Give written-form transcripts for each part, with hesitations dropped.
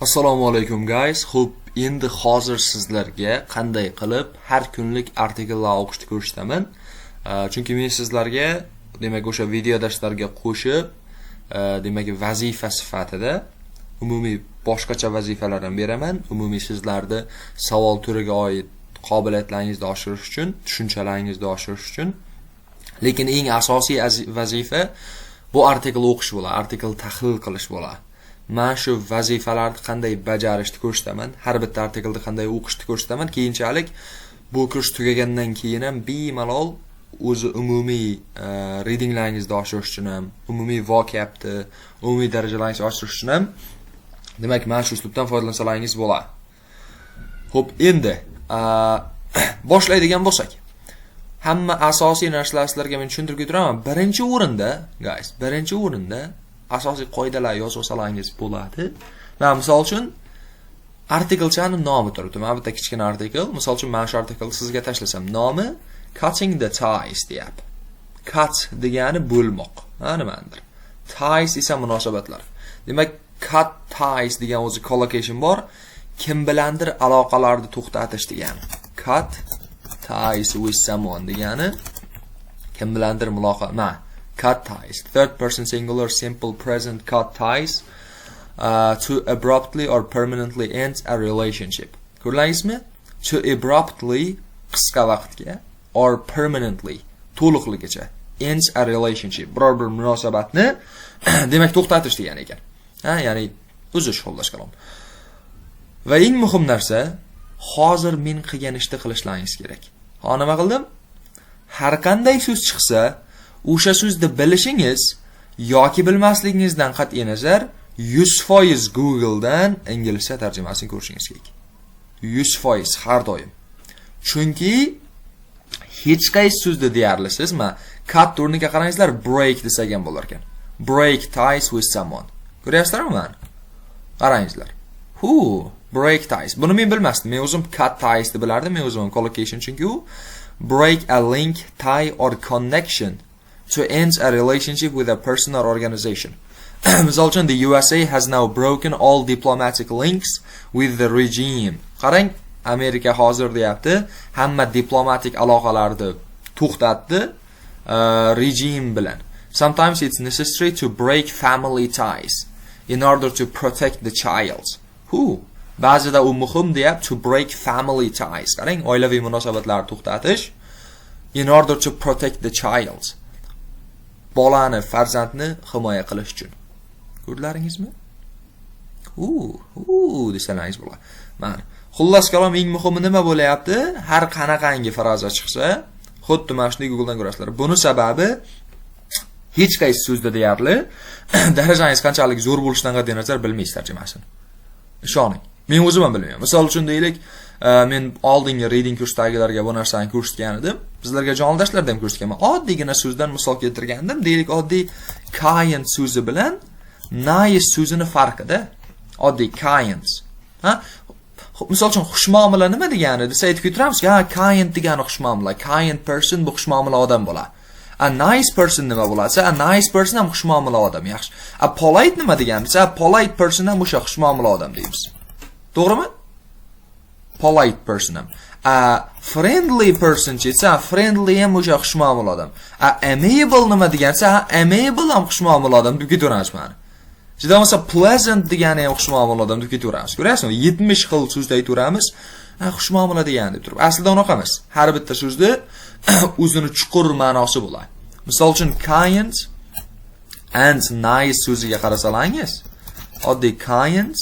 Assalomu alaykum, guys. Xo'p, endi hozir sizlarga qanday qilib har kunlik artikllar o'qishni ko'rsataman. Chunki men sizlarga, demak, o'sha video darslarga qo'shib, demak, vazifa sifatida umumiy boshqacha vazifalar ham beraman. Umumiy sizlarni savol turiga oid qobiliyatlaringizni oshirish uchun, tushunchalaringizni oshirish uchun. Lekin eng asosiy vazifa bu artikl o'qish bo'ladi, artikl tahlil qilish bo'ladi. Mana shu vazifalarni qanday bajarishni ko'rsataman, har bitta artiklni qanday o'qishni ko'rsataman. Keyinchalik bu kurs tugagandan keyin ham bemalol o'zi umumiy readinglaringizni oshirish uchun ham, umumiy vocabni, umumiy darajalaringizni oshirish uchun ham, demak, mana shu uslubdan foydalansalaringiz bo'ladi. Xo'p, endi boshlaydigan bo'lsak, hamma asosiy narsalar sizlarga men tushuntirib ketiraman. Birinchi o'rinda, guys, birinchi o'rinda asosiy qoidalar yozib olsangiz bo'ladi. Mana, misol uchun, artiklchani nomi turibdi. Mana bitta kichkina artikl. Misol uchun, mana shu artiklni sizga tashlasam, nomi "Cutting the ties" deyapti. Cut degani bo'lmoq. Ha, nimadir. Ties esa munosabatlar. Demak, cut ties degan o'zi collocation bor. Kim bilandir aloqalarni to'xtatish degani. Cut ties with someone degani kim bilandir muloqot. Ma, cut ties. Third person singular simple present, cut ties, to abruptly or permanently end a relationship. Ko'rdingizmi? To abruptly qisqa vaqtga, or permanently to'liqligicha, ends a relationship. Biror bir munosabatni, demak, to'xtatish degani ekan. Ha, ya'ni uzish, xullas kalom. Va eng muhim narsa, hozir men qilgan ishni qilishlaringiz kerak. Ha, nima qildim? Har qanday so'z chiqsa, o'sha so'zni bilishingiz yoki bilmasligingizdan qat'iy nazar 100% Google'dan inglizcha tarjimasini ko'rishingiz kerak. 100% har doim. Chunki hech qaysi so'zni deyarli siz ma cut o'rniga, qarangizlar, break desak ham bo'lar ekan. Break ties with someone. Ko'ryapsizlarmi mani? Qarangizlar. Who break ties. Buni men bilmasdim. Men o'zim cut ties deb bilardim. Men o'zim collocation, chunki u break a link, tie or connection, to end a relationship with a person or organization. Misol uchun, the USA has now broken all diplomatic links with the regime. Qarang, Amerika hozir deyapti, hamma diplomatik aloqalarni to'xtatdi rejim bilan. Sometimes it's necessary to break family ties in order to protect the child. Who? Ba'zida u muhim deyapti, to break family ties. Qarang, oilaviy munosabatlarni to'xtatish in order to protect the child. Bolani, farzandni himoya qilish uchun. Ko'rdilaringizmi? U desalaringiz bo'ladi. Mana, xullas kalom, eng muhimi nima bo'lyapti? Har qanaqangi fraza chiqsa, xuddi mana shuni Googledan ko'rasizlar. Buni sababi hech qaysi so'zda deyarli darajangiz qanchalik zo'r bo'lishidan qat'iy nazar bilmaysiz tarjimasini. Ishoning. Men o'zim ham bilmayman. Misol uchun deylik, men oldingi reading kursdagilarga bu narsani ko'rsatgan edim. Sizlarga jonli darslarda ham ko'rsatganman. Oddiygina so'zdan misol keltirgandim. Deylik, oddiy kind so'zi bilan nice so'zini farqida. Oddiy kind. Ha? Misol uchun, xushmuomala nima degani desa, aytib ketaramizki, ha, kind degani xushmuomala. Kind person bu xushmuomala odam bo'ladi. A nice person nima bo'ladi? A nice person ham xushmuomala odam, yaxshi. A polite nima degani desa, polite person ham o'sha xushmuomala odam deymiz. To'g'rimi? Polite person ham. A friendly person desa, friendly ham o'sha xushmuomala odam. A amiable nima degan desa, amiable ham xushmuomala odam deb ketaveramiz mana. Juda bo'lmasa pleasant degani ham xushmuomala odam deb ketaveramiz. Ko'ryapsizmi? 70 xil so'zda aytaveramiz. Ha, xushmuomala degani deb turib. Aslida unaqa emas. Har bitta so'zda o'zini chuqur ma'nosi bo'ladi. Misol uchun, kind and nice so'ziga qarasalaringiz, oddiy kind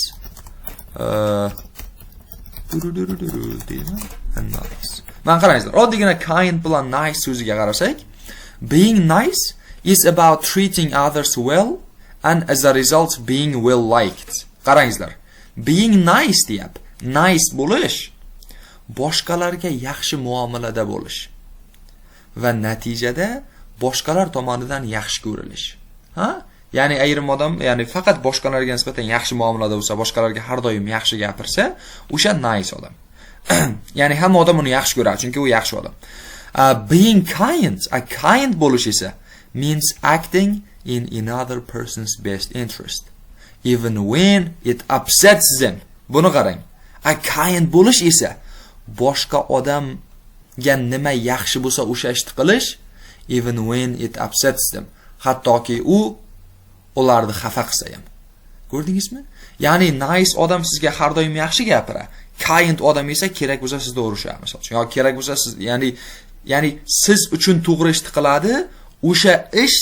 deymi? And nice. Mana, qarangizlar, oddiygina kind bilan nice so'ziga qarasak, being nice is about treating others well and as a result being well liked. Qarangizlar. Being nice deyapti. Nice bo'lish boshqalarga yaxshi muomalada bo'lish va natijada boshqalar tomonidan yaxshi ko'rilish. Ha? Ya'ni ayrim odam, ya'ni faqat boshqalarga nisbatan yaxshi muomalada bo'lsa, boshqalarga har doim yaxshi gapirsa, o'sha nice odam. Ya'ni hamma odam uni yaxshi ko'radi, chunki u yaxshi odam. Being kind, a kind bo'lish esa means acting in another person's best interest. Even when it upsets them. Buni qarang. A kind bo'lish esa boshqa odamga nima yaxshi bo'lsa o'sha ishni qilish, even when it upsets them. Hattoki u ularni xafa qilsa ham. Ko'rdingizmi? Ya'ni nice odam sizga har doim yaxshi gapiradi. Kind odam esa kerak bo'lsa sizni urishadi, misol uchun. Yoki kerak bo'lsa siz, ya'ni siz uchun to'g'ri ishni qiladi, o'sha ish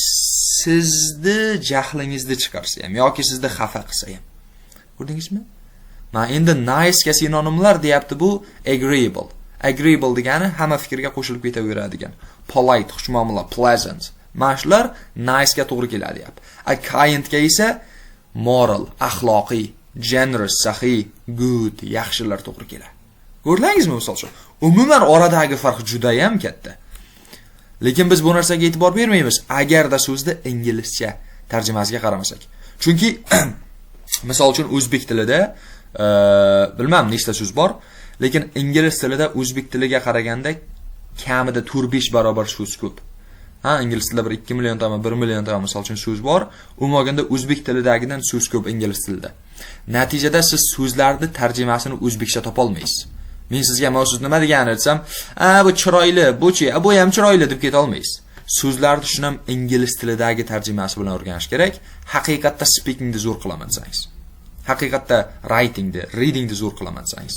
sizni jahlingizni chiqarsa ham yoki sizni xafa qilsa ham. Ko'rdingizmi? Mana endi nice ga sinonimlar deyapti, bu agreeable. Agreeable degani hamma fikrga qo'shilib ketaveradigan. Polite, xushmuomala, pleasant. Mana shular nice ga to'g'ri keladi deyapti. A kindga esa moral, axloqiy, generous, saxiy, good, yaxshilar to'g'ri keladi. Ko'rdingizmi misol uchun? Umuman oradagi farq juda ham katta. Lekin biz bu narsaga e'tibor bermaymiz, agarda so'zni inglizcha tarjimasiga qaramasak. Chunki misol uchun o'zbek tilida bilmam nechta so'z bor, lekin ingliz tilida o'zbek tiliga qaraganda kamida 4-5 barobar so'z ko'p. Ha, ingliz tilida bir 2 million tama, 1 million tama misol uchun so'z bor. Umuman olganda o'zbek tilidagidan so'z ko'p ingliz tilida. Natijada siz so'zlarni tarjimasini o'zbekcha topa olmaysiz. Men sizga mana so'z nima deganini aytsam, "A, bu chiroyli, bu-chi, bu ham chiroyli" deb keta olmaysiz. So'zlarni shuni ham ingliz tilidagi tarjimasi bilan o'rganish kerak. Haqiqatda speakingni zo'r qilaman desangiz. Haqiqatda writingni, readingni zo'r qilaman desangiz.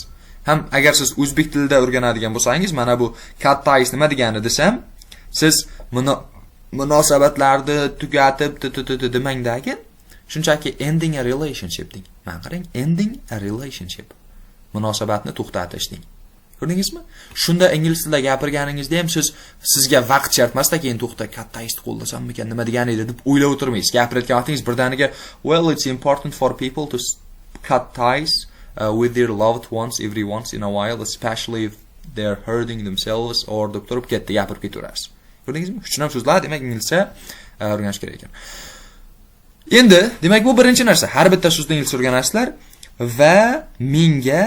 Ham agar siz o'zbek tilida o'rganadigan bo'lsangiz, mana bu cut ties nima degani desam, siz munosabatlarni tugatib demangdagi, shunchaki ending a relationship deng. Mana qarang, ending a relationship. Munosabatni to'xtatish deng. Ko'rdingizmi? Shunda ingliz tilida gapirganingizda ham siz sizga vaqt shart emasda keyin to'xta, cut tiesni qo'llasammikan, nima degani edi deb o'ylab o'tirmaysiz. Gapirayotgan vaqtingiz birdaniga well, it's important for people to cut ties with their loved ones every once in a while, especially if they're hurting themselves or deb turib ketdi, gapirib ketaverasiz. Ko'rdingizmi? Shuni ham so'zlar demak inglizcha o'rganish kerak ekan. Endi, demak bu birinchi narsa. Har bitta so'zni inglizcha o'rganasizlar va menga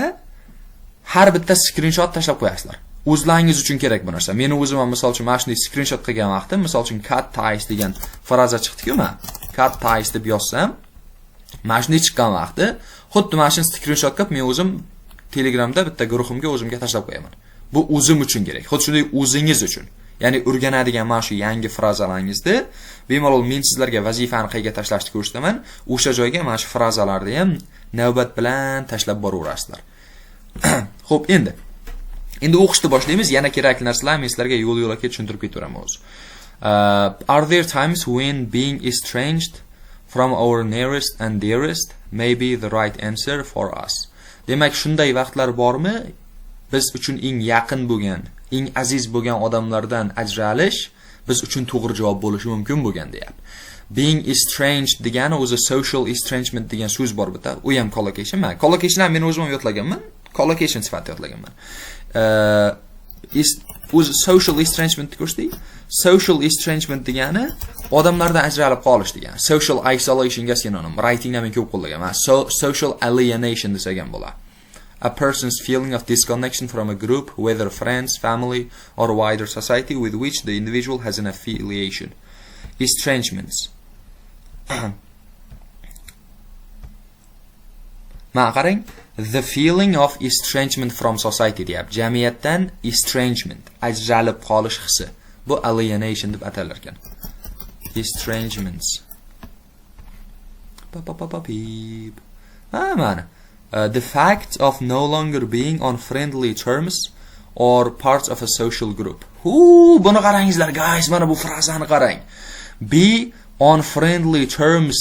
har bitta skrinshot tashlab qo'yasizlar. O'zlaringiz uchun kerak bu narsa. Meni o'zim ham misol uchun mana shunday skrinshot qilgan vaqtim, misol uchun cut ties degan fraza chiqdi-ku, mana. Cut ties deb yozsam, mana shunday chiqqan vaqti, xuddi mana shuni skrinshot qilib men o'zim Telegramda bitta guruhimga o'zimga tashlab qo'yaman. Bu o'zim uchun kerak. Xuddi shunday o'zingiz uchun. Ya'ni o'rganadigan mana shu yangi frazalarningizni bemalol men sizlarga vazifani qayerga tashlashni ko'rsataman. O'sha joyga mana shu frazalarni ham navbat bilan tashlab boraverasizlar. Xo'p, endi. Endi o'qishni boshlaymiz. Yana kerakli narsalarni men sizlarga yo'l-yo'lakay tushuntirib ketaveraman hozir. Are there times when being estranged from our nearest and dearest may be the right answer for us? Demak, shunday vaqtlar bormi? Biz uchun eng yaqin bo'lgan, eng aziz bo'lgan odamlardan ajralish biz uchun to'g'ri javob bo'lishi mumkin bo'lgan deyapti. Being estranged degani o'zi social estrangement degan so'z bor bitta. U ham collocation. Man collocation ham men o'zim ham yodlaganman. Collocation sifatida yodlaganman. O'zi social estrangement ko'rsating. Social estrangement degani odamlardan ajralib qolish degani. Social isolationga sinonim. Writingda men ko'p qo'llaganman. So, social alienation desak ham bo'ladi. A person's feeling of disconnection from a group, whether friends, family, or wider society with which the individual has an affiliation. Estrangements. Mana qarang, the feeling of estrangement from society deyapti. Jamiyatdan estrangement, ajralib qolish hissi. Bu alienation deb atalar ekan. Estrangements. Pa pa pa pa pip. Ha, mana. The fact of no longer being on friendly terms or part of a social group. Hu, buni qarangizlar, guys, mana bu frazani qarang. Be on friendly terms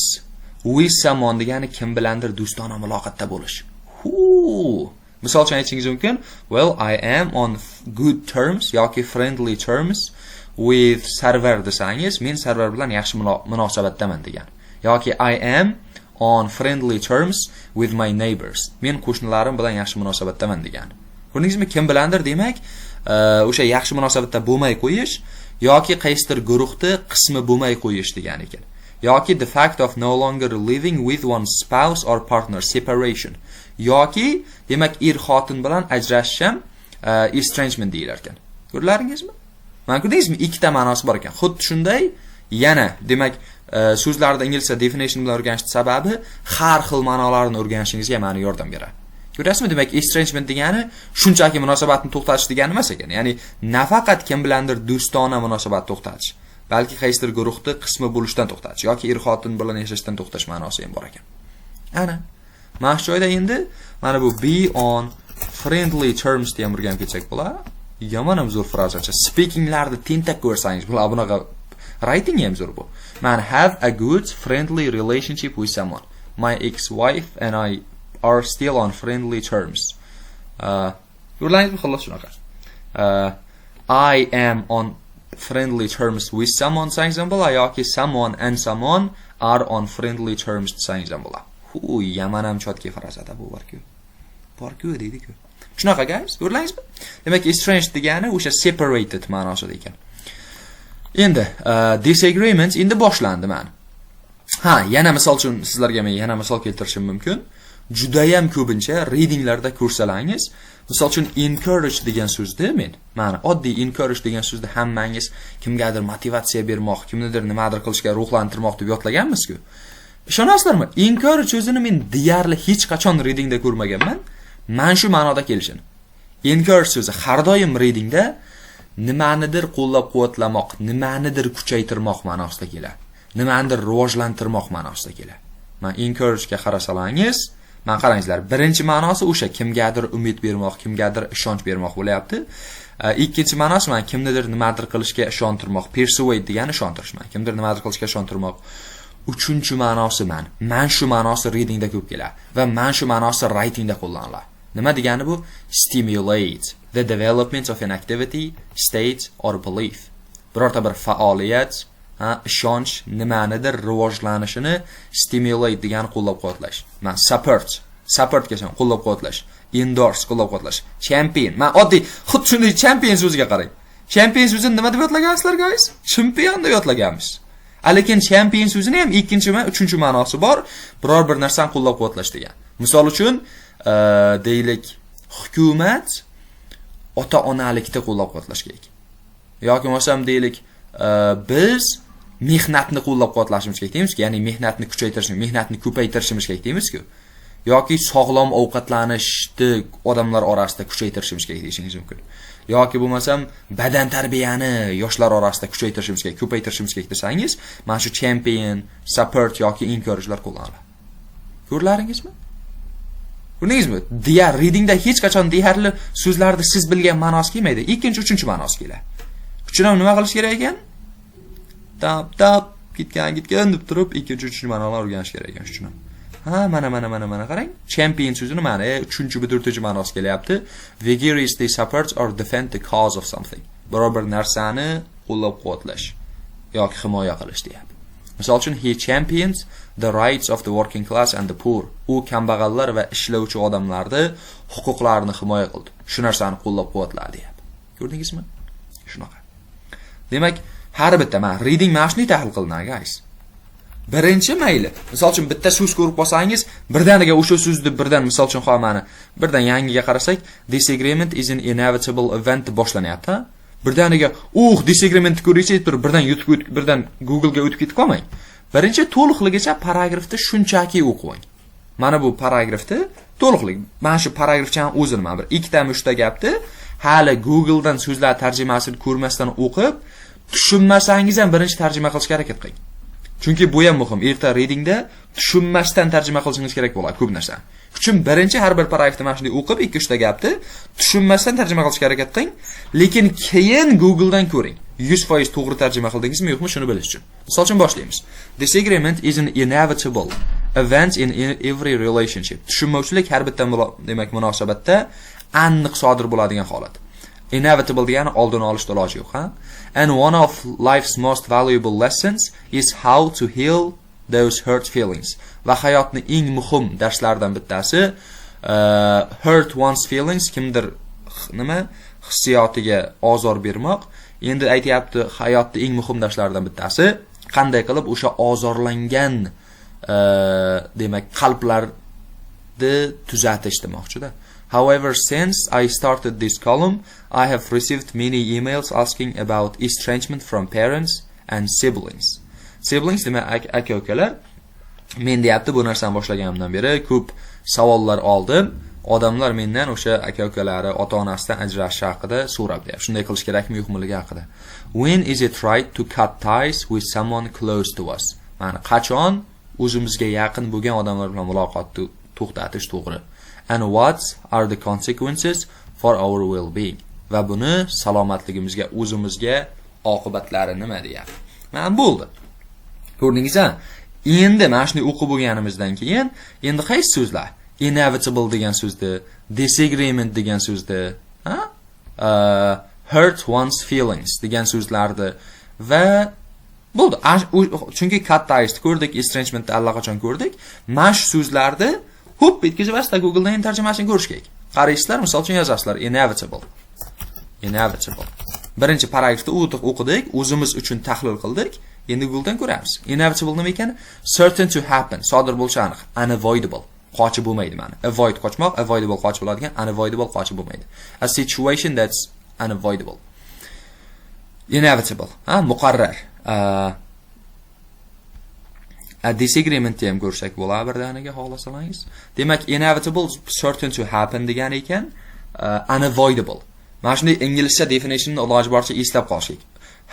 with someone degani kim bilandir do'stona muloqotda bo'lish. Hu. Misol uchun aytishingiz mumkin, well, I am on good terms yoki friendly terms with Sarvar desangiz, men Sarvar bilan yaxshi munosabatdaman degan. Yoki I am on friendly terms with my neighbors. Men qo'shnilarim bilan yaxshi munosabatdaman degan. Ko'rdingizmi? Kim bilandir demak, o'sha yaxshi munosabatda bo'lmay qo'yish yoki qaysidir guruhda qismi bo'lmay qo'yish degan ekan. Yoki the fact of no longer living with one's spouse or partner, separation. Yoki demak er xotin bilan ajrashish ham estrangement deyilar ekan. Ko'rdilaringizmi? Mana ko'rdingizmi? Ikkita ma'nosi bor ekan. Xuddi shunday yana demak So'zlarni inglizcha definition bilan o'rganishning sababi har xil ma'nolarni o'rganishingizga mani yordam beradi. Ko'rasizmi? Demak, estrangement degani shunchaki munosabatni to'xtatish degani emas ekan. Ya'ni nafaqat kim bilandir do'stona munosabat to'xtatish, balki qaysidir guruhni qismi bo'lishdan to'xtatish yoki er-xotin bilan yashashdan to'xtash ma'nosi ham bor ekan. Ana, mana shu joyda endi mana bu "be on friendly terms" degan o'rganib ketsak bo'ladi. Yomon ham zo'r frazacha. Speakinglarni tentak ko'rsangiz, bular bunaqa, writing ham zo'r bu. Man, have a good friendly relationship with someone. My ex-wife and I are still on friendly terms. Ko'rdingizmi, xullas shunaqa. I am on friendly terms with someone desangiz ham bo'ladi yoki someone and someone are on friendly terms desangiz ham bo'ladi. Hu, yomon ham чёткий frazada bu bor-ku. Bor-ku deydi-ku. Shunaqa, guys, ko'rdingizmi? Demak, estranged degani o'sha separated ma'nosida ekan. Endi disagreement endi boshlandi mana. Ha, yana misol uchun sizlarga men yana misol keltirishim mumkin. Judayam ko'pincha readinglarda ko'rsalangiz, misol uchun encourage degan so'zni men, mana oddiy encourage degan so'zni hammangiz kimgadir motivatsiya bermoq, kimnidir nimadir qilishga ruhlantirmoq deb yodlaganmiz-ku. Ishonasizlarmi? Encourage so'zini men deyarli hech qachon readingda ko'rmaganman. Mana shu ma'noda kelishini. Encourage so'zi har doim readingda nimanidir qo'llab-quvvatlamoq, nimanidir kuchaytirmoq ma'nosida keladi. Nimanidir rivojlantirmoq ma'nosida keladi. Man encourage'ga qarasalangiz, man qarangizlar, birinchi ma'nosi o'sha kimgadir umid bermoq, kimgadir ishonch bermoq bo'lyapti. Ikkinchi ma'nosi man kimnidir nimadir qilishga ishontirmoq, persuade degani ishontirish, man kimdir nimadir qilishga ishontirmoq. Uchinchi ma'nosi man shu ma'nosi readingda ko'p keladi va man shu ma'nosi writingda qo'llaniladi. Nima degani bu? Stimulate the development of an activity, state or belief. Birorta bir faoliyat, ha, ishonch nimanidir rivojlanishini stimulate degani qo'llab-quvvatlash. Man support, support kelsam qo'llab-quvvatlash, endorse qo'llab-quvvatlash, champion. Man oddiy xuddi shunday champion so'ziga qarang. Champion so'zini nima deb yodlagansizlar, guys? Chempion deb yodlaganmiz. Lekin champion so'zini ham ikkinchi va uchinchi ma'nosi bor, biror bir narsani qo'llab-quvvatlash degan. Misol uchun, deylik, hukumat ota-onalikni qo'llab-quvvatlash kerak. Yoki bo'lmasam deylik, biz mehnatni qo'llab-quvvatlashimiz kerak deymizku, ya'ni mehnatni kuchaytirishimiz, mehnatni ko'paytirishimiz kerak deymizku. Yoki sog'lom ovqatlanishni odamlar orasida kuchaytirishimiz kerak deyishingiz mumkin. Yoki bo'lmasam badan tarbiyani yoshlar orasida kuchaytirishimiz kerak, ko'paytirishimiz kerak desangiz, mana shu champion, support yoki encourage'lar qo'llaniladi. Ko'rlaringizmi? Ko'rdingizmi? Deyar readingda hech qachon deyarli so'zlarni siz bilgan ma'nosi kelmaydi. Ikkinchi, uchinchi ma'nosi keladi. Uchun ham nima qilish kerak ekan? Tap tap ketgan ketgan deb turib ikkinchi, uchinchi ma'nolar o'rganish kerak ekan shuning. Ha, mana mana mana mana qarang. Champion so'zini mana uchinchi va to'rtinchi ma'nosi kelyapti. Vigorously support or defend the cause of something. Biror bir narsani qo'llab-quvvatlash yoki himoya qilish deyapti. Misol uchun, he champions the rights of the working class and the poor. U kambag'allar va ishlovchi odamlarni huquqlarini himoya qildi. Shu narsani qo'llab-quvvatladi deyapti. Ko'rdingizmi? Shunaqa. Demak, har bitta mana reading mana shunday tahlil qilinadi, guys. Birinchi mayli. Misol uchun bitta so'z ko'rib qolsangiz, birdaniga o'sha so'zni birdan misol uchun hop mana birdan yangiga qarasak, disagreement is an inevitable event deb boshlanyapti. Birdaniga, disagreementni ko'raychi deb turib birdan yutib o'tib, birdan Google'ga o'tib ketib qolmang. Birinchi to'liqligicha paragrafni shunchaki o'qing. Mana bu paragrafni to'liqlik, mana shu paragrafchani o'zini mana bir ikkitami uchta gapni hali Google'dan so'zlar tarjimasini ko'rmasdan o'qib, tushunmasangiz ham birinchi tarjima qilishga harakat qiling. Chunki bu ham muhim. Erta readingda tushunmasdan tarjima qilishingiz kerak bo'ladi ko'p narsa. Uchun birinchi har bir paragrafni mana shunday o'qib, 2-3 ta gapni tushunmasdan tarjima qilishga harakat qiling, lekin keyin Google'dan ko'ring. 100% to'g'ri tarjima qildingizmi, yo'qmi shuni bilish uchun. Misol uchun boshlaymiz. Disagreement is an inevitable event in every relationship. Tushunmovchilik har bitta demak munosabatda aniq sodir bo'ladigan holat. Inevitable degani oldini olishda iloji yo'q, ha? And one of life's most valuable lessons is how to heal those hurt feelings. Va hayotning eng muhim darslaridan bittasi hurt one's feelings, kimdir nima hissiyotiga ozor bermoq. Endi aytyapti, hayotning eng muhim darslaridan bittasi qanday qilib o'sha ozorlangan demak qalblarni tuzatish demoqchida. However, since I started this column, I have received many emails asking about estrangement from parents and siblings. Siblings demak aka ukalar. Men deyapti, bu narsani boshlaganimdan beri ko'p savollar oldim. Odamlar mendan o'sha aka ukalari, ota onasidan ajrashish haqida so'rab deyapti. Shunday qilish kerakmi, yo'qmiligi haqida. When is it right to cut ties with someone close to us? Ma'ni qachon o'zimizga yaqin bo'lgan odamlar bilan muloqotni to'xtatish to'g'ri? And what are the consequences for our well-being? Va buni salomatligimizga, o'zimizga oqibatlari nima deyapti. Mana bo'ldi. Ko'rdingiz-a? Endi mana shuni o'qib bo'lganimizdan keyin endi qaysi so'zlar? Inevitable degan so'zni, disagreement degan so'zni, ha? Hurt one's feelings degan so'zlarni va bo'ldi. Chunki cut tiesni ko'rdik, estrangementni allaqachon ko'rdik. Mana shu so'zlarni hop etkizib asta Google'dan endi tarjimasini ko'rish kerak. Qaraysizlar, misol uchun yozasizlar inevitable. Inevitable. Birinchi paragrafda o'qidik, o'zimiz uchun tahlil qildik. Endi Google'dan ko'ramiz. Inevitable nima ekan? Certain to happen, sodir bo'lishi aniq, unavoidable. Qochib bo'lmaydi ma'ni. Avoid qochmoq, avoidable qochib bo'ladigan, unavoidable qochib bo'lmaydi. A situation that's unavoidable. Inevitable, ha, muqarrar. A disagreementni ham ko'rsak bo'ladi birdaniga xohlasangiz. Demak, inevitable, certain to happen degani ekan, unavoidable. Mana shunday inglizcha definitionni iloji boricha eslab qolish kerak.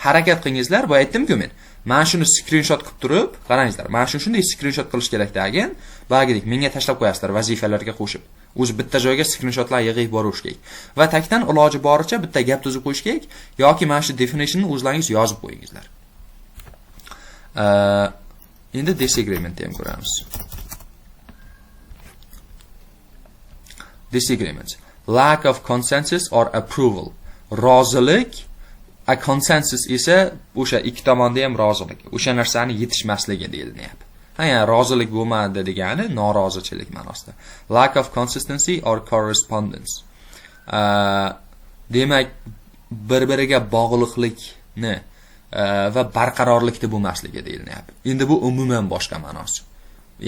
Harakat qilingizlar, boya aytdim-ku men. Mana shuni screenshot qilib turib, qarangizlar. Mana shuni shunday screenshot qilish kerak dagin, boyagidek menga tashlab qo'yasizlar vazifalarga qo'shib. O'zi bitta joyga screenshotlar yig'ib borish kerak. Va takdan iloji boricha bitta gap tuzib qo'yish kerak yoki mana shu definitionni o'zlaringiz yozib qo'yingizlar. Endi disagreementni ham ko'ramiz. Disagreement. Lack of consensus or approval. Rozilik, a consensus esa o'sha ikki tomonda ham rozilik. O'sha narsani yetishmasligi deyilyapti. Ha, ya'ni rozilik bo'lmadi degani norozichilik ma'nosida. Lack of consistency or correspondence. Demak, bir-biriga bog'liqlikni va barqarorlikni bo'lmasligi deyilyapti. Endi bu umuman boshqa ma'nosi.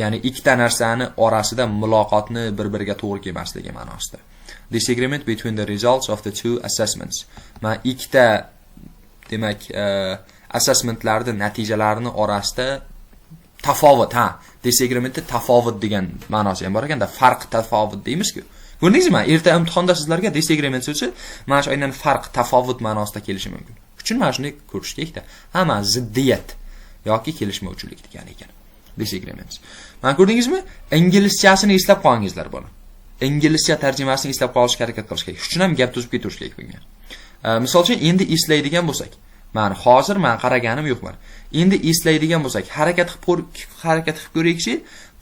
Ya'ni ikkita narsani orasida muloqotni bir-biriga to'g'ri kelmasligi ma'nosida. Disagreement between the results of the two assessments. Ma ikkita demak assessmentlarning natijalarini orasida tafovut, ha, disagreementda tafovut degan ma'nosi ham bor ekanda, farq, tafovut deymiz-ku. Ko'rdingizmi? Erta imtihonda sizlarga disagreement so'zi mana shu aynan farq, tafovut ma'nosida kelishi mumkin. Uchun mana shuni ko'rish kerakda. Ha, mana ziddiyat yoki kelishmovchilik degani ekan. Disagreements. Mana ko'rdingizmi? Inglizchasini eslab qolingizlar buni. Inglizcha tarjimasini eslab qolishga harakat qilish kerak. Shuning uchun ham gap tuzib ketirish kerak bunga. Misol uchun endi eslaydigan bo'lsak, mana hozir men qaraganim yo'q mana. Endi eslaydigan bo'lsak, harakat qilib ko'raylikchi.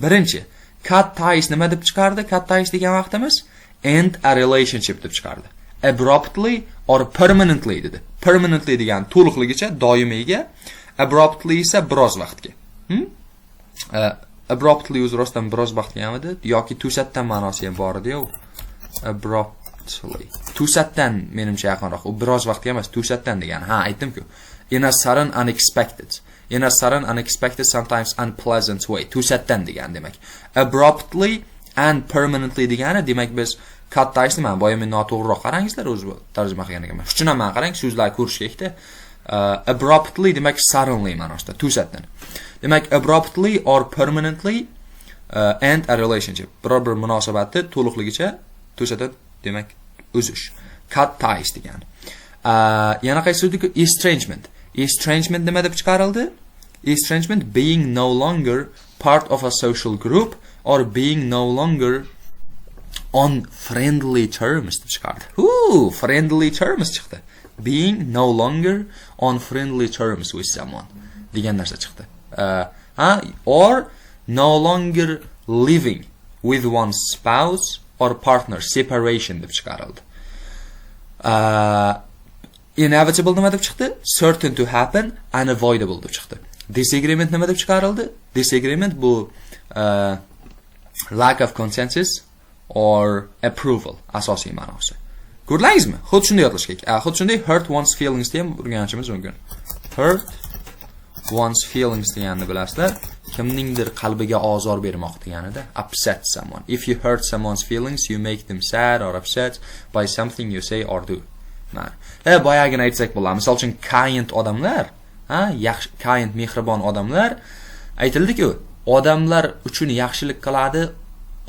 Birinchi, cut ties nima deb chiqardi? Cut ties degan vaqtimiz end a relationship deb chiqardi. Abruptly or permanently dedi. Permanently degan to'liqligicha, doimiyga, abruptly esa biroz vaqtga. Abruptly o'zi rostdan biroz vaqtga hamidi yoki to'satdan ma'nosi ham bor edi-yu. Abruptly. To'satdan menimcha yaqinroq. U biroz vaqtga emas, to'satdan degani. Ha, aytdim-ku. In a sudden unexpected. In a sudden unexpected, sometimes unpleasant way. To'satdan degani demak. Abruptly and permanently degani demak biz cut tiesni mana boya men noto'g'riroq qarangizlar o'zi tarjima qilgan ekanman. Shuning ham mana qarang, so'zlar ko'rish kerakda. Abruptly demak suddenly ma'nosida, to'satdan. Demak abruptly or permanently end a relationship. Biror bir munosabatni to'liqligicha to'satdan demak uzish. Cut ties degani. Yana qaysi so'z? Estrangement. Estrangement nima deb chiqarildi? Estrangement being no longer part of a social group or being no longer on friendly terms deb chiqardi. Hu, friendly terms chiqdi. Being no longer on friendly terms with someone degan narsa chiqdi. Ha, or no longer living with one's spouse or partner, separation deb chiqarildi. Inevitable nima deb chiqdi? Certain to happen, unavoidable deb chiqdi. Disagreement nima deb chiqarildi? Disagreement bu lack of consensus or approval asosiy ma'nosi. Ko'rdingizmi? Xuddi shunday yodlash kerak. Xuddi shunday hurt one's feelings ham o'rganishimiz mumkin. Hurt one's feelings deganni bilasizlar. Kimningdir qalbiga ozor bermoq deganida, upset someone. If you hurt someone's feelings, you make them sad or upset by something you say or do. Mana. Boyagini aytsak bo'ladi. Misol uchun kind odamlar, Ha, yaxshi, kind, mehribon odamlar aytildi-ku, odamlar uchun yaxshilik qiladi,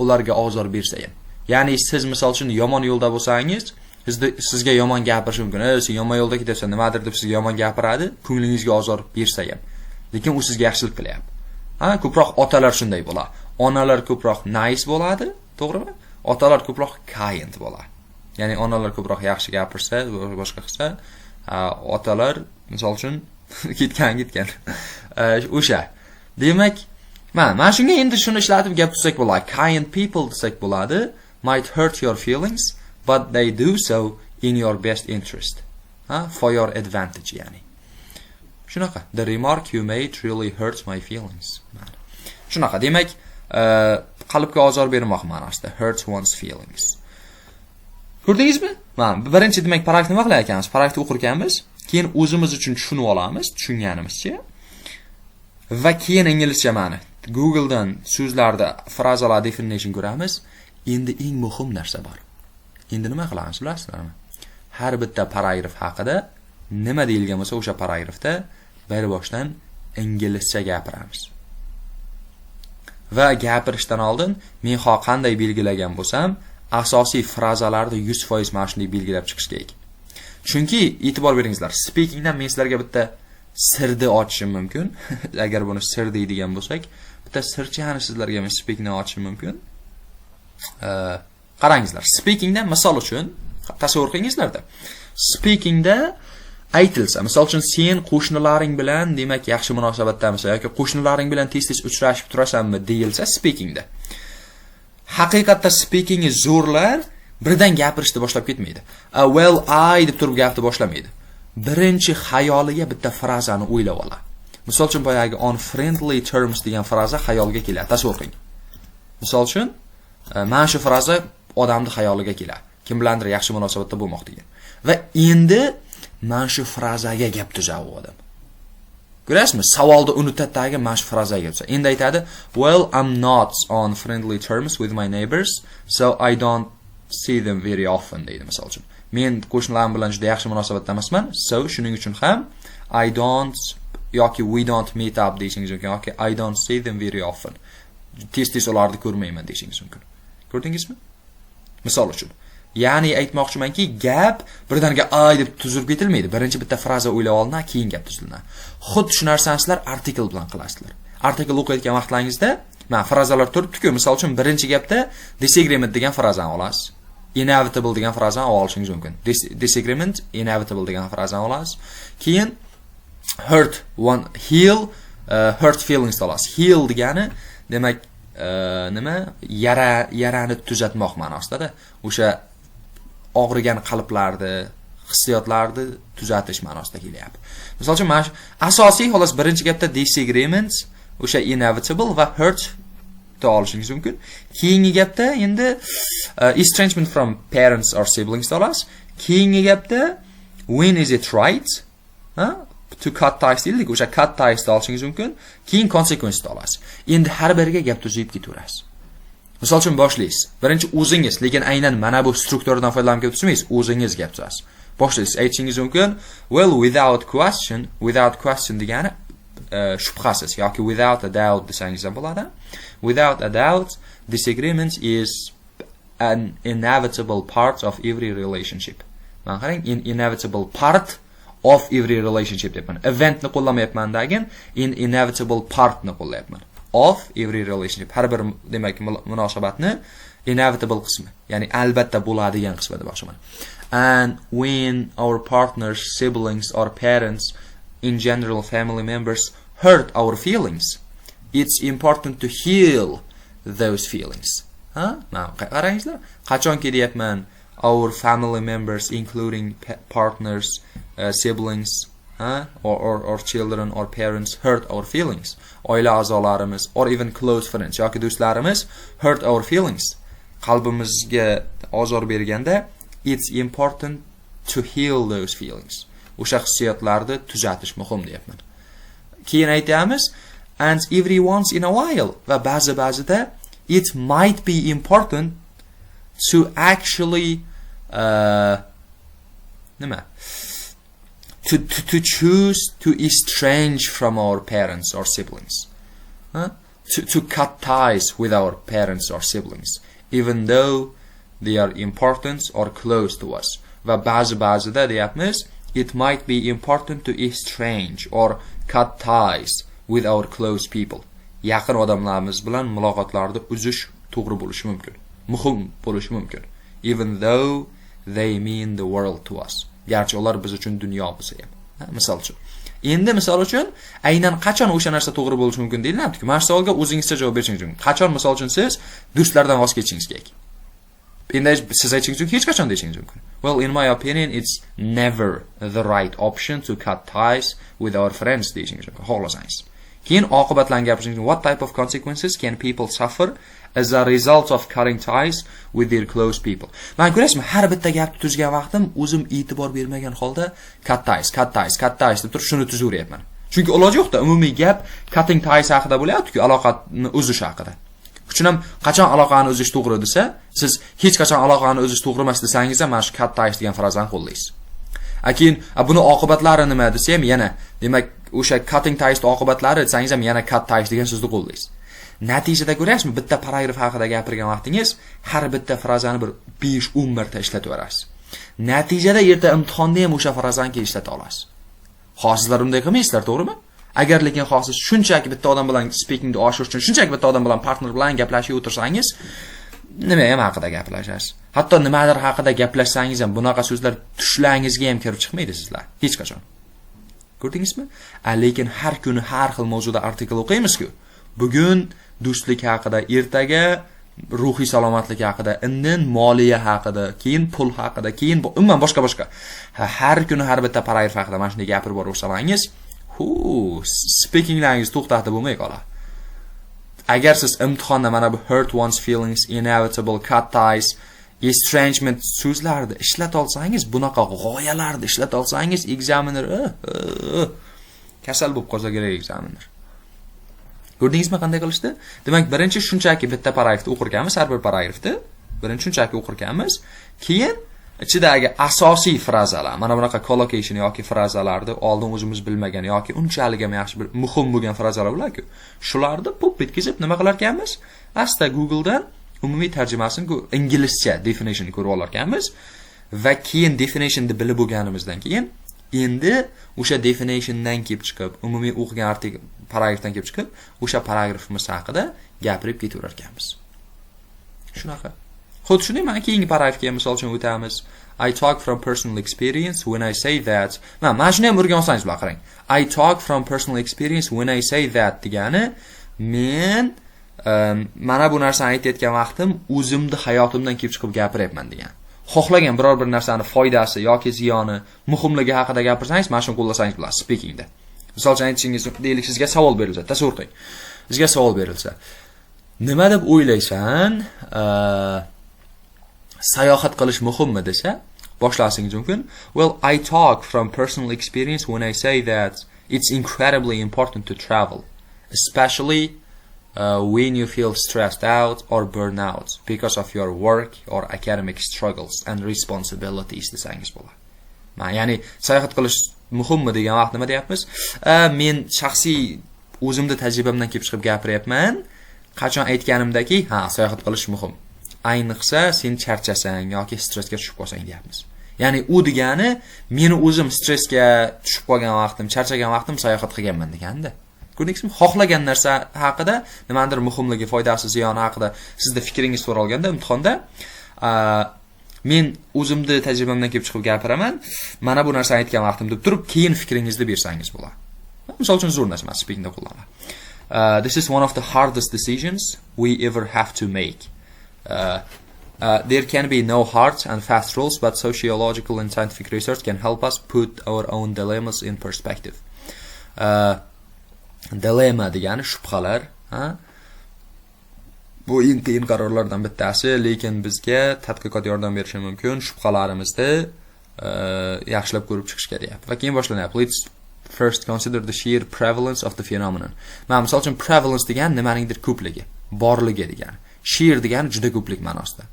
ularga ozor bersa ham. Ya'ni siz misol uchun yomon yo'lda bo'lsangiz, sizga yomon gapirishi mumkin. "Ey, sen yomon yo'lda ketyapsan, nimadir" deb sizga yomon gapiradi, ko'nglingizga ozor bersa ham. Lekin u sizga yaxshilik qilyapti. Ha, ko'proq otalar shunday bo'ladi. Onalar ko'proq nice bo'ladi, to'g'rimi? Otalar ko'proq kind bo'ladi. Ya'ni onalar ko'proq yaxshi gapirsa, boshqa qilsa, otalar misol uchun ketgan ketgan. O'sha. Demak, mana shunga endi shuni ishlatib gap tutsak bo'ladi. Kind people desak bo'ladi, might hurt your feelings, but they do so in your best interest. Ha, for your advantage ya'ni. Shunaqa. The remark you made really hurt my feelings. Mana. Shunaqa. Demak, qalbga ozor bermoq ma'nosida hurt one's feelings. Ko'rdingizmi? Mana birinchi, demak, paragraf nima qilar ekanmiz? Paragrafni o'qir ekanmiz, keyin o'zimiz uchun tushunib olamiz, tushunganimizcha. Va keyin inglizcha ma'ni Google'dan so'zlarda frazalar definition ko'ramiz. Endi eng muhim narsa bor. Endi nima qilamiz, bilasizlarmi? Har bitta paragraf haqida nima deyilgan bo'lsa, o'sha paragrafda bir boshdan inglizcha gapiramiz. Va gapirishdan oldin men qanday belgilagan bo'lsam, asosiy frazalarni 100% mana shunday belgilab chiqish kerak. Chunki e'tibor beringizlar, speakingdan men sizlarga bitta sirni ochishim mumkin. Agar buni sir deydigan bo'lsak, bitta sirchani sizlarga men speakingdan ochishim mumkin. Qarangizlar, speakingda misol uchun tasavvur qilingizlarda. Speakingda aytilsa, misol uchun, sen qo'shnilaring bilan, demak, yaxshi munosabatdamisan yoki qo'shnilaring bilan tez-tez uchrashib turasanmi deyilsa speakingda. Haqiqatda speakingi zo'rlar birdan gapirishni boshlab ketmaydi. "Well, I" deb turib gapni boshlamaydi. Birinchi xayoliga bitta frazani o'ylab oladi. Misol uchun, boyagi "on friendly terms" degan fraza xayolga keladi. Tasavvur qiling. Misol uchun, mana shu fraza odamni xayoliga keladi. Kim bilandir yaxshi munosabatda bo'lmoq degan. Va endi mana shu frazaga gap tuzadi u odam. Ko'rasizmi? Savolni unutadi, mana shu frazaga tuzadi. Endi aytadi, "Well, I'm not on friendly terms with my neighbors, so I don't see them very often" deydi misol uchun. Men qo'shnilarim bilan juda yaxshi munosabatda emasman, so shuning uchun ham I don't yoki we don't meet up deyishingiz mumkin yoki I don't see them very often. Tez-tez ularni ko'rmayman deyishingiz mumkin. Ko'rdingizmi? Misol uchun. Ya'ni aytmoqchimanki, gap birdaniga "I" deb tuzilib ketilmaydi. Birinchi bitta fraza o'ylab olinadi, keyin gap tuziladi. Xuddi shu narsani sizlar artikel bilan qilasizlar. Artikel o'qiyotgan vaqtlaringizda mana frazalar turibdi-ku. Misol uchun, birinchi gapda disagreement degan frazani olasiz. Inevitable degan frazani olishingiz mumkin. Disagreement, inevitable degan frazani olasiz. Keyin hurt one heal hurt feelings olasiz. Heal degani, demak, nima? Yarani tuzatmoq ma'nosida-da. O'sha og'rigan qalblarni, hissiyotlarni tuzatish ma'nosida kelyapti. Misol uchun, mana shu asosiy xolos birinchi gapda disagreements, o'sha inevitable va hurt olishingiz mumkin. Keyingi gapda endi estrangement from parents or siblings olasiz. Keyingi gapda when is it right? Ha? To cut ties deyildik, o'sha cut ties olishingiz mumkin. Keyin consequence olasiz. Endi har biriga gap tuzib ketaverasiz. Misol uchun, boshlaysiz. Birinchi o'zingiz, lekin aynan mana bu strukturadan foydalanib gap tuzmaysiz, o'zingiz gap tuzasiz. Boshlaysiz, aytishingiz mumkin, well, without question, without question degani shubhasiz yoki without a doubt desangiz ham bo'ladi. Without a doubt, disagreement is an inevitable part of every relationship. Mana qarang, in inevitable part of every relationship deyapman. Eventni qo'llamayapman dagin, in inevitable partni qo'llayapman. Of every relationship. Har bir, demak, munosabatni inevitable qismi, ya'ni albatta bo'ladigan qismi demoqchiman. And when our partners, siblings or parents, in general family members, hurt our feelings, it's important to heal those feelings. Ha? Mana qarangizlar, qachonki deyapman, our family members, including partners, siblings, ha? Or children or parents hurt our feelings. Oila a'zolarimiz or even close friends yoki do'stlarimiz hurt our feelings. Qalbimizga ozor berganda, it's important to heal those feelings. O'sha hissiyotlarni tuzatish muhim deyapman. Keyin aytamiz, and every once in a while, va ba'zi ba'zida, it might be important to actually nima? To choose to estrange from our parents or siblings. Huh? To cut ties with our parents or siblings, even though they are important or close to us. Va ba'zi ba'zida deyapmiz, it might be important to estrange or cut ties with our close people. Yaqin odamlarimiz bilan muloqotlarni uzish to'g'ri bo'lishi mumkin. Muhim bo'lishi mumkin. Even though they mean the world to us. Garchi ular biz uchun dunyo bo'lsa ham. Misol uchun. Endi misol uchun aynan qachon o'sha narsa to'g'ri bo'lishi mumkin deyilyapti-ku. Mana shu savolga o'zingizcha javob berishingiz mumkin. Qachon, misol uchun, siz do'stlardan voz kechishingiz kerak? Endi siz aytishingiz mumkin, hech qachon deyishingiz mumkin. Well, in my opinion, it's never the right option to cut ties with our friends deyishingiz mumkin, xohlasangiz. Keyin oqibatlarni gapirishingiz mumkin. What type of consequences can people suffer as a result of cutting ties with their close people? Mana ko'rasizmi, har bitta gapni tuzgan vaqtim o'zim e'tibor bermagan holda cut ties, cut ties, cut ties deb turib shuni tuzaveryapman. Chunki iloji yo'qda, umumiy gap cutting ties haqida bo'lyapti-ku, aloqani uzish haqida. Uchun ham qachon aloqani uzish to'g'ri desa, siz hech qachon aloqani uzish to'g'ri emas desangiz ham mana shu cut ties degan frazani qo'llaysiz. A keyin buni oqibatlari nima desa ham yana, demak, o'sha cutting ties oqibatlari desangiz ham yana cut ties degan so'zni qo'llaysiz. Natijada ko'ryapsizmi, bitta paragraf haqida gapirgan vaqtingiz har bitta frazani bir 5-10 marta ishlatib yuborasiz. Natijada erta imtihonda ham o'sha frazani keyin ishlata olasiz. Hozir sizlar unday qilmaysizlar, to'g'rimi? Agar lekin hozir shunchaki bitta odam bilan speakingni oshirish uchun shunchaki bitta odam bilan, partner bilan gaplashib o'tirsangiz, nima ham haqida gaplashasiz? Hatto nimadir haqida gaplashsangiz ham bunaqa so'zlar tushlaringizga ham kirib chiqmaydi sizlar hech qachon. Ko'rdingizmi? A lekin har kuni har xil mavzuda artikl o'qiymiz-ku. Bugun do'stlik haqida, ertaga ruhiy salomatlik haqida, indin moliya haqida, keyin pul haqida, keyin umuman boshqa boshqa. Har kuni har bitta paragraf haqida mana shunday gapirib boraversangiz, hu, speakinglaringiz to'xtatib bo'lmay qoladi. Agar siz imtihonda mana bu hurt one's feelings, inevitable, cut ties, estrangement so'zlarni ishlata olsangiz, bunaqa g'oyalarni ishlata olsangiz, examiner kasal bo'lib qolsa kerak examiner. Ko'rdingizmi qanday qilishdi? Demak, birinchi shunchaki bitta paragrafni o'qirkanmiz, har bir paragrafni birinchi shunchaki o'qirkanmiz, keyin ichidagi asosiy frazalar, mana bunaqa collocation yoki frazalarni oldin o'zimiz bilmagan yoki unchalik ham yaxshi bir muhim bo'lgan frazalar bular-ku. Shularni pop etkizib nima qilar ekanmiz? Asta Google'dan umumiy tarjimasini, inglizcha definition ko'rib olar ekanmiz va keyin definitionni bilib bo'lganimizdan keyin endi o'sha definitiondan kelib chiqib, umumiy o'qigan artikl paragrafdan kelib chiqib, o'sha paragrafimiz haqida gapirib ketaverar ekanmiz. Shunaqa. Xuddi shunday mana keyingi paragrafga misol uchun o'tamiz. I talk from personal experience when I say that. Mana shuni ham o'rganib olsangiz bular, qarang. I talk from personal experience when I say that degani men mana bu narsani aytayotgan vaqtim o'zimni hayotimdan kelib chiqib gapiryapman degan. Xohlagan biror bir narsani foydasi yoki ziyoni, muhimligi haqida gapirsangiz, mana shuni qo'llasangiz bo'ladi speakingda. Misol uchun aytishingiz, deylik, sizga savol berilsa, tasavvur qiling. Sizga savol berilsa, nima deb o'ylaysan? Sayohat qilish muhimmi desa, boshlashingiz mumkin. Well, I talk from personal experience when I say that it's incredibly important to travel, especially when you feel stressed out or burn out because of your work or academic struggles and responsibilities desangiz bo'ladi. Ya'ni sayohat qilish muhimmi degan vaqt nima deyapmiz? Men shaxsiy o'zimni tajribamdan kelib chiqib gapiryapman. Qachon aytganimdaki, ha, sayohat qilish muhim. Ayniqsa sen charchasang yoki stressga tushib qolsang deyapmiz. Ya'ni u degani meni o'zim stressga tushib qolgan vaqtim, charchagan vaqtim sayohat qilganman deganda. Ko'rdingizmi? Xohlagan narsa haqida, nimanidir muhimligi, foydasi, ziyoni haqida sizda fikringiz so'ralganda imtihonda men o'zimni tajribamdan kelib chiqib gapiraman. Mana bu narsani aytgan vaqtim deb turib, keyin fikringizni bersangiz bo'ladi. Misol uchun zo'r narsa, speakingda qo'llanadi. This is one of the hardest decisions we ever have to make. There can be no hard and fast rules, but sociological and scientific research can help us put our own dilemmas in perspective. Dilemma degani shubhalar, ha? Bu eng qiyin qarorlardan bittasi, lekin bizga tadqiqot yordam berishi mumkin shubhalarimizni yaxshilab ko'rib chiqishga deyapti. Va keyin boshlanyapti. Let's first consider the sheer prevalence of the phenomenon. Mana misol uchun prevalence degani nimaningdir ko'pligi, borligi degani. Sheer degani juda ko'plik ma'nosida.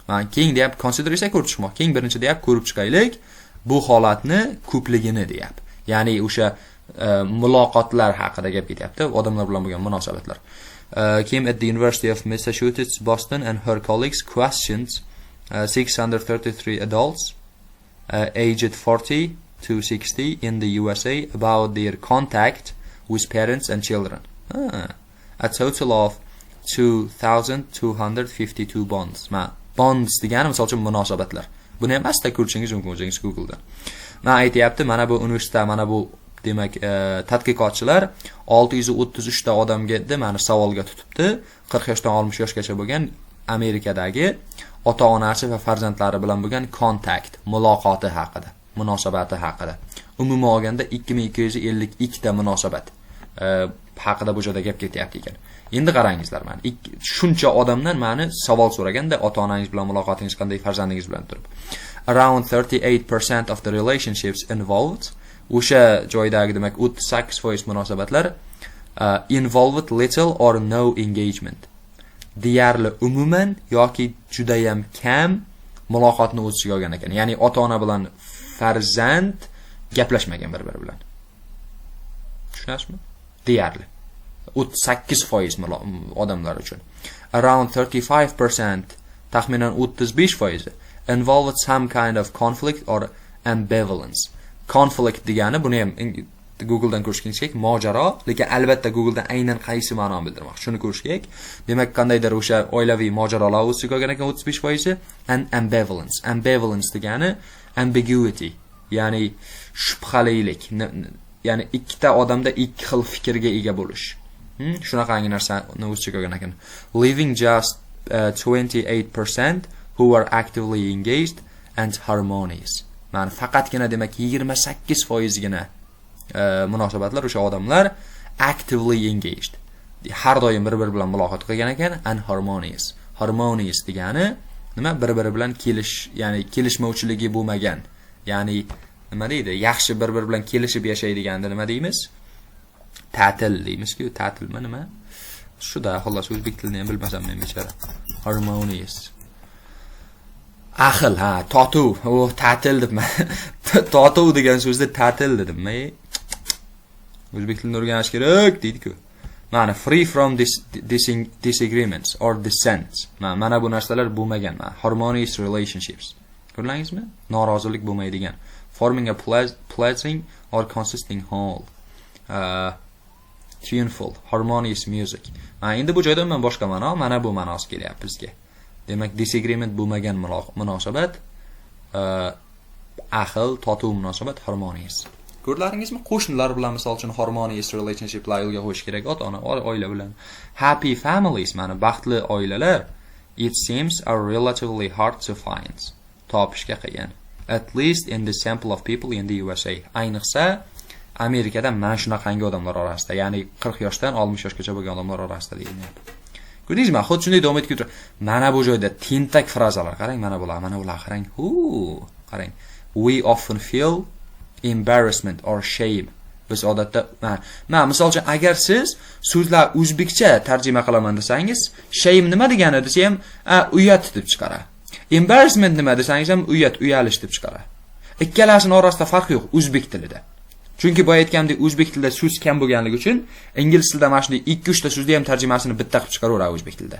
Mana keyin deyapti, consider esa ko'rib chiqmoq. Keyin birinchi deyapti, ko'rib chiqaylik. Bu holatni ko'pligini deyapti. Ya'ni o'sha muloqotlar haqida gap ketyapti, odamlar bilan bo'lgan munosabatlar. Kim at the University of Massachusetts Boston and her colleagues questioned 633 adults aged 40 to 60 in the USA about their contact with parents and children. Ah, a total of 2252 bonds. Ma bonds degani, misol uchun, munosabatlar. Buni ham asta ko'rishingiz mumkin o'zingiz Google'da. Man aytyapti, mana bu universitet, mana bu, demak, tadqiqotchilar 633 ta odamga mana savolga tutibdi. 40 yoshdan 60 yoshgacha bo'lgan Amerikadagi ota-onasi va farzandlari bilan bo'lgan kontakt, muloqoti haqida, munosabati haqida. Umuman olganda 2252 ta munosabat haqida bu joyda gap ketyapti ekan. Endi qarangizlar, mana shuncha odamdan mani savol so'raganda, ota-onangiz bilan muloqotingiz qanday, farzandingiz bilan turib. Around 38% of the relationships involved, o'sha joydagi, demak, 38% munosabatlar involved little or no engagement. Deyarli umuman yoki judayam kam muloqotni o'z ichiga olgan ekan. Ya'ni ota-ona bilan farzand gaplashmagan bir-biri bilan. Tushunasizmi? Deyarli 38% odamlar uchun. Around 35%, taxminan 35% involved some kind of conflict or ambivalence. Conflict degani, buni ham Googledan ko'rishingiz kerak, mojaro, lekin albatta Googledan aynan qaysi ma'noni bildirmoqchi, shuni ko'rish kerak. Demak, qandaydir o'sha oilaviy mojarolar o'z ichiga olgan ekan 35%, and ambivalence. Ambivalence degani ambiguity, ya'ni shubhalilik, ya'ni ikkita odamda ikki xil fikrga ega bo'lish. Shunaqangi narsani o'z ichiga olgan ekan. Leaving just 28% who were actively engaged and harmonious. Mani faqatgina, demak, 28 foizgina munosabatlar, o'sha odamlar actively engaged, har doim bir biri bilan muloqot qilgan ekan, and harmonious. Harmonious degani nima? Bir biri bilan kelish, ya'ni kelishmovchiligi bo'lmagan, ya'ni nima deydi, yaxshi, bir biri bilan kelishib yashaydiganda nima deymiz? Ta'til deymizku, ta'tilmi, nima shuda. Xullas, o'zbek tilini ham bilmasam men bechora. Harmonious, ahil, ha, totuv. O, ta'til debman, totuv degan so'zni ta'til dedim. O'zbek tilini o'rganish kerak deydi-ku. Mana free from disagreements or dissents. Mana bu narsalar bo'lmagan. Mana harmonious relationships. Ko'rdingizmi? Norozilik bo'lmaydigan. Forming a pleasing or consisting whole. Tuneful, harmonious music. Mana endi bu joyda umuman boshqa ma'no, mana bu ma'nosi kelyapti bizga. Demak, disagreement bo'lmagan munosabat, ahil, totuv munosabat, harmonious. Ko'rdilaringizmi? Qo'shnilar bilan, misol uchun, harmonious relationshiplar yo'lga qo'yish kerak, ota-ona, oila bilan. Happy families, mana baxtli oilalar, it seems, are relatively hard to find. Topishga qiyin. At least in the sample of people in the USA. Ayniqsa Amerikada mana shunaqangi odamlar orasida, ya'ni 40 yoshdan 60 yoshgacha bo'lgan odamlar orasida deyilyapti. Ko'rdingizmi? Xuddi shunday davom etib ketadi. Mana bu joyda tentak frazalar. Qarang, mana bular, mana bular, qarang. Hu, qarang. We often feel embarrassment or shame. Biz odatda, mana misol uchun, agar siz so'zlar o'zbekcha tarjima qilaman desangiz, shame nima degani desa ham, uyat deb chiqaradi. Embarrassment nima desangiz ham, uyat, uyalish deb chiqaradi. Ikkalasini orasida farq yo'q o'zbek tilida. Chunki boya aytgandek, o'zbek tilida so'z kam bo'lganligi uchun ingliz tilida mana shunday 2-3 ta so'zni ham tarjimasini bitta qilib chiqaraveradi o'zbek tilida.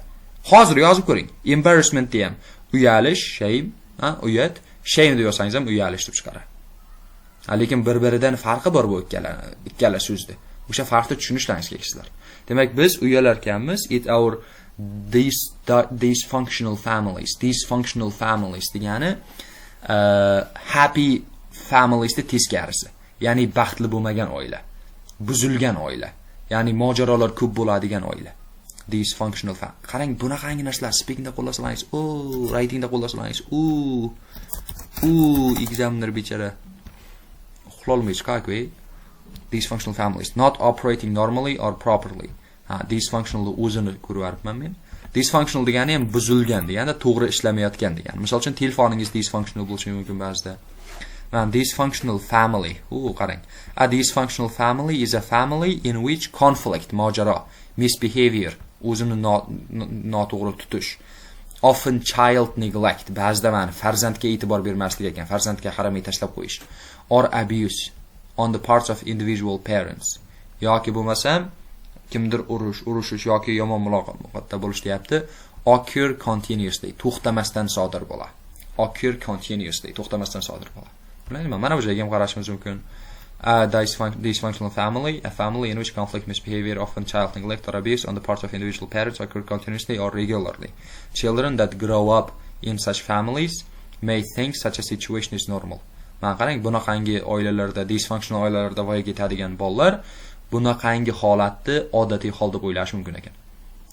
Hozir yozib ko'ring. Embarrassment ham uyalish, shame, ha, uyat, shame deb yozsangiz ham uyalish deb chiqaradi. Lekin bir-biridan farqi bor bu ikkala so'zni. O'sha farqni tushunishlaringiz kerak sizlar. Demak, biz uyalar ekanmiz, it our these dysfunctional families, dysfunctional families degani happy familiesni teskarisi. Ya'ni baxtli bo'lmagan oila, buzilgan oila, ya'ni mojarolar ko'p bo'ladigan oila. Dysfunctional family. Qarang, bunaqangi narsalar speakingda qo'llasangiz, o, writingda qo'llasangiz, u examiner bechora uxlolmay chiqadi. Dysfunctional families not operating normally or properly. Ha, dysfunctional o'zini ko'ryapman men. Dysfunctional degani ham buzilgan degani, to'g'ri ishlamayotgan degani. Misol uchun, telefoningiz dysfunctional bo'lishi mumkin ba'zida. Mana dysfunctional family. U qarang. A dysfunctional family is a family in which conflict, mojaro, misbehavior, o'zini noto'g'ri tutish, Often child neglect, ba'zida mana farzandga e'tibor bermaslik ekan, farzandga qaramay tashlab qo'yish, or abuse on the parts of individual parents, yoki bo'lmasam kimdir urush, urushish yoki yomon muloqotda bo'lish deyapti. Occur continuously, to'xtamasdan sodir bo'ladi. Occur continuously, to'xtamasdan sodir bo'ladi. Bilasizmi, mana bu joyga ham qarashimiz mumkin. A dysfunctional family, a family in which conflict, misbehavior, often child neglect or abuse on the part of individual parents occur continuously or regularly. Children that grow up in such families may think such a situation is normal. Mana qarang, bunaqangi oilalarda, dysfunctional oilalarda voyaga yetadigan bolalar bunaqangi holatni odatiy hol deb o'ylashi mumkin ekan.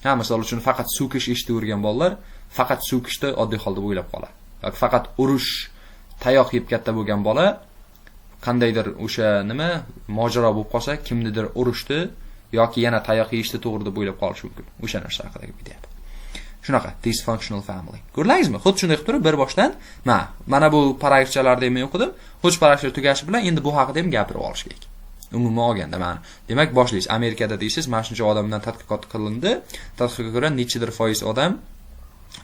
Ha, misol uchun, faqat so'kish eshitavergan bolalar faqat so'kishni oddiy hol deb o'ylab qoladi. Yoki faqat urush, tayoq yeb katta bo'lgan bola qandaydir o'sha nima mojaro bo'lib qolsa, kimnidir urishdi yoki yana tayoq yeyishni to'g'ri deb o'ylab qolishi mumkin. O'sha narsa haqida gap ketyapti. Shunaqa dysfunctional family. Ko'rdingizmi? Xuddi shunday qilib turib bir boshdan mana bu paragrafchalarni men o'qidim. Xuddi paragrafcha tugashi bilan endi bu haqida ham gapirib olish kerak. Umuman olganda mana. Demak, boshlaysiz. Amerikada deysiz, mana shuncha odamdan tadqiqot qilindi. Tadqiqotga ko'ra nechidir foiz odam.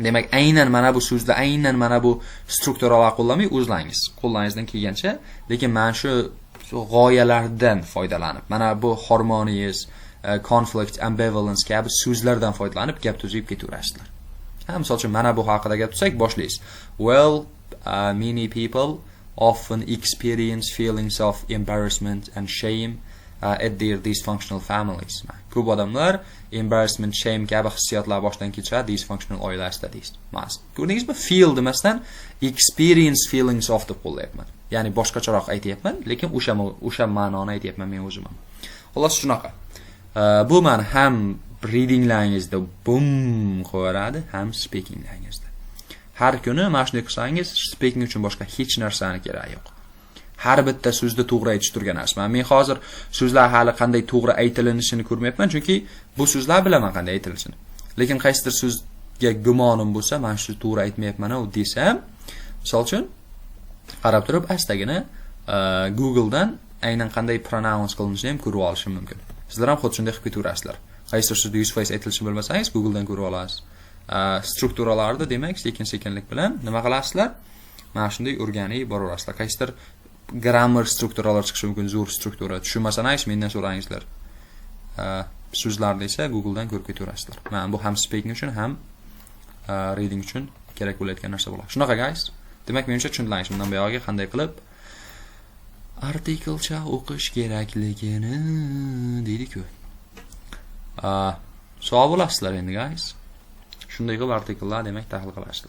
Demak, aynan mana bu so'zda, aynan mana bu strukturalar qo'llamay, o'zlaringiz qo'llaringizdan kelgancha, lekin mana shu g'oyalardan foydalanib, mana bu harmonious, conflict, ambivalence kabi so'zlardan foydalanib gap tuzib ketaverasizlar. Ha, misol uchun, mana bu haqida gap tuzsak, boshlaysiz. Well, many people often experience feelings of embarrassment and shame at their dysfunctional families. Ko'p odamlar embarrassment, shame kabi hissiyotlar boshdan kechiradi dysfunctional oilasida deysiz. Ko'rdingizmi? Feel demasdan experience feelings of deb qo'llayapman. Ya'ni boshqacharoq aytyapman, lekin o'sha ma'noni aytyapman men o'zim ham. Xullas, shunaqa. Bu mani ham readinglaringizda bum qo'yaradi, ham speakinglaringizda. Har kuni mana shunday qilsangiz, speaking uchun boshqa hech narsani keragi yo'q. Har bitta so'zni to'g'ri aytish turgan narsa. Men hozir so'zlar hali qanday to'g'ri aytilinishini ko'rmayapman, chunki bu so'zlar bilaman qanday aytilishini. Lekin qaysidir so'zga gumonim bo'lsa, mana shu to'g'ri aytmayapman-u desam, misol uchun, qarab turib astagina Google'dan aynan qanday pronounce qilinishini ham ko'rib olishim mumkin. Sizlar ham xuddi shunday qilib ketaverasizlar. Qaysidir so'zni 100% aytilishini bilmasangiz, Google'dan ko'rib olasiz. Strukturalarni demak sekin-sekinlik bilan nima qilasizlar? Mana shunday o'rganib boraverasizlar. Qaysidir grammar strukturalar chiqishi mumkin, zo'r struktura. Tushunmasangiz mendan so'rangizlar. So'zlarni esa Google'dan ko'rib ketaverasizlar. Mana bu ham speaking uchun, ham reading uchun kerak bo'layotgan narsa bo'ladi. Shunaqa, guys. Demak, menimcha tushundilaringiz bundan buyog'iga qanday qilib artiklcha o'qish kerakligini deydi-ku. Sog' bo'lasizlar endi, guys. Shunday qilib artikllar demak tahlil qilasizlar.